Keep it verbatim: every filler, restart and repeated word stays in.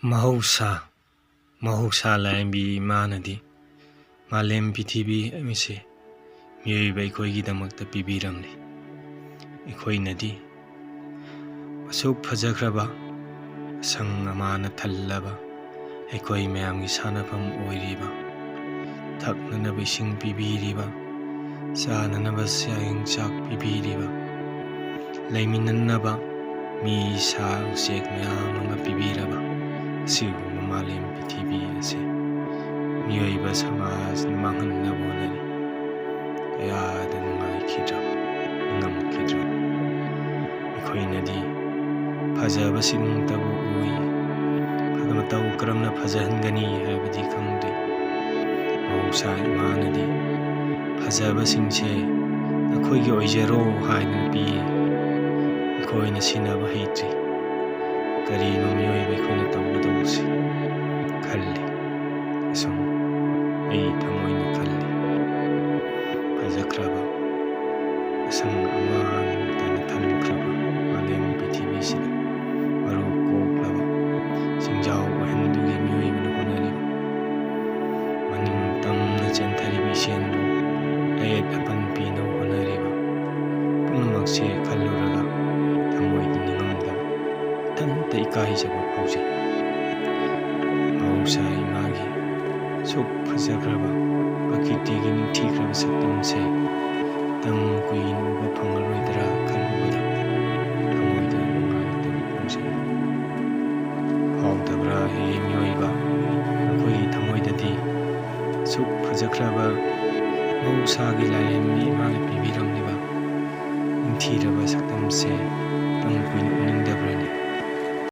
ꯃꯍꯧꯁꯥ, ꯃꯍꯧꯁꯥ ꯂꯥꯏꯔꯦꯝꯕꯤ ꯏꯃꯥꯅꯗꯤ ꯃꯥꯂꯦꯝ ꯄ꯭ꯔꯤꯊꯤꯕꯤ ꯑꯃꯁꯦ ꯃꯤꯑꯣꯏꯕ ꯑꯩꯈꯣꯏꯒꯤꯗꯃꯛꯇ ꯄꯤꯕꯤꯔꯝꯂꯤ꯫ ꯑꯩꯈꯣꯏꯅꯗꯤ ꯑꯁꯨꯛ ꯐꯖꯈ꯭ꯔꯕ, ꯑꯁꯪ ꯑꯃꯥꯅ ꯊꯜꯂꯕ, ꯑꯩꯈꯣꯏ ꯃꯌꯥꯝꯒꯤ ꯁꯥꯟꯅꯐꯝ ꯑꯣꯏꯔꯤꯕ, ꯊꯛꯅꯅꯕ ꯏꯁꯤꯡ ꯄꯤꯕꯤꯔꯤꯕ, ꯆꯥꯅꯅꯕ ꯆꯦꯡ ꯆꯥꯛ ꯄꯤꯕꯤꯔꯤꯕ, ꯂꯩꯃꯤꯟꯅꯅꯕ ꯃꯤ ꯁꯥ ꯎꯆꯦꯛ ꯃꯌꯥꯝ ꯑꯃ ꯄꯤꯕꯤꯔꯕ ꯑꯁꯤꯒꯨꯝꯕ ꯃꯥꯂꯦꯝ ꯄ꯭ꯔꯤꯊꯤꯕꯤ ꯑꯁꯤ ꯃꯤꯑꯣꯏꯕ ꯁꯃꯥꯖꯅ ꯃꯥꯡꯍꯟꯅꯕ ꯍꯣꯠꯅꯔꯤ꯫ ꯀꯌꯥꯗ ꯅꯨꯡꯉꯥꯏꯈꯤꯗ꯭ꯔꯕ, ꯉꯝꯈꯤꯗ꯭ꯔꯕ꯫ ꯑꯩꯈꯣꯏꯅꯗꯤ ꯐꯖꯕꯁꯤꯡꯇꯕꯨ ꯎꯏ꯫ ꯑꯗꯨ ꯃꯇꯧ ꯀꯔꯝꯅ ꯐꯖꯍꯟꯒꯅꯤ ꯍꯥꯏꯕꯗꯤ ꯈꯪꯗꯦ꯫ ꯃꯍꯧꯁꯥ ꯏꯃꯥꯅꯗꯤ ꯐꯖꯕꯁꯤꯡꯁꯦ ꯅꯈꯣꯏꯒꯤ ꯑꯣꯏꯖꯔꯣ ꯍꯥꯏꯗꯨꯅ ꯄꯤ꯫ ꯑꯩꯈꯣꯏꯅ ꯁꯤꯟꯅꯕ ꯍꯩꯇ꯭ꯔꯤ꯫ ꯀꯔꯤꯅꯣ ꯃꯤꯑꯣꯏꯕ ꯑꯩꯈꯣꯏꯅ ꯇꯧꯒꯗꯧꯕꯁꯤ ꯈꯜꯂꯤ꯫ ꯑꯁꯨꯝ ꯑꯩ ꯊꯃꯣꯏꯅ ꯈꯜꯂꯤ꯫ ꯐꯖꯈ꯭ꯔꯕ, ꯑꯁꯪ ꯑꯃꯥꯟꯇꯅ ꯊꯟꯈ꯭ꯔꯕ ꯃꯥꯂꯦꯝ ꯄ꯭ꯔꯤꯊꯤꯕꯤꯁꯤꯗ ꯃꯔꯨ ꯀꯣꯛꯂꯕ ꯆꯤꯡꯖꯥꯎ ꯑꯣꯏꯍꯟꯗꯨꯒꯤ ꯃꯤꯑꯣꯏꯕꯅ ꯍꯣꯠꯅꯔꯤꯕ, ꯃꯅꯤꯡ ꯇꯝꯅ ꯆꯦꯟꯊꯔꯤꯕ ꯏꯆꯦꯜꯕꯨ ꯑꯌꯦꯠ ꯑꯄꯟ ꯄꯤꯅꯕ ꯍꯣꯠꯅꯔꯤꯕ ꯄꯨꯝꯅꯃꯛꯁꯦ ꯈꯜꯂꯨꯔꯒ ꯊꯃꯣꯏꯗ ꯅꯤꯡꯉꯝꯗꯕ, ꯏꯊꯟꯇ ꯏꯀꯥꯏꯖꯕ ꯐꯥꯎꯖꯩ꯫ ꯃꯍꯧꯁꯥ ꯏꯃꯥꯒꯤ ꯑꯁꯨꯛ ꯐꯖꯈ꯭ꯔꯕ ꯄ꯭ꯔꯀꯤꯇꯤꯒꯤ ꯅꯤꯡꯊꯤꯈ꯭ꯔꯕ ꯁꯛꯇꯝꯁꯦ ꯃꯇꯝ ꯀꯨꯏꯅ ꯎꯕ ꯐꯪꯂꯔꯣꯏꯗ꯭ꯔꯥ ꯈꯜꯂꯨꯕꯗ ꯊꯃꯣꯏꯗ ꯅꯨꯡꯉꯥꯏꯇꯕ ꯐꯥꯎꯖꯩ꯫ ꯐꯥꯎꯗꯕ꯭ꯔꯥ ꯍꯦ ꯃꯤꯑꯣꯏꯕ? ꯅꯈꯣꯏꯒꯤ ꯊꯃꯣꯏꯗꯗꯤ ꯑꯁꯨꯛ ꯐꯖꯈ꯭ꯔꯕ ꯃꯍꯧꯁꯥꯒꯤ ꯂꯥꯏꯔꯦꯝꯕꯤ ꯏꯃꯥꯅ ꯄꯤꯕꯤꯔꯝꯂꯤꯕ ꯅꯤꯡꯊꯤꯔꯕ ꯁꯛꯇꯝꯁꯦ ꯃꯇꯝ ꯀꯨꯏꯅ ꯎꯅꯤꯡꯗꯕ꯭ꯔꯅꯦ?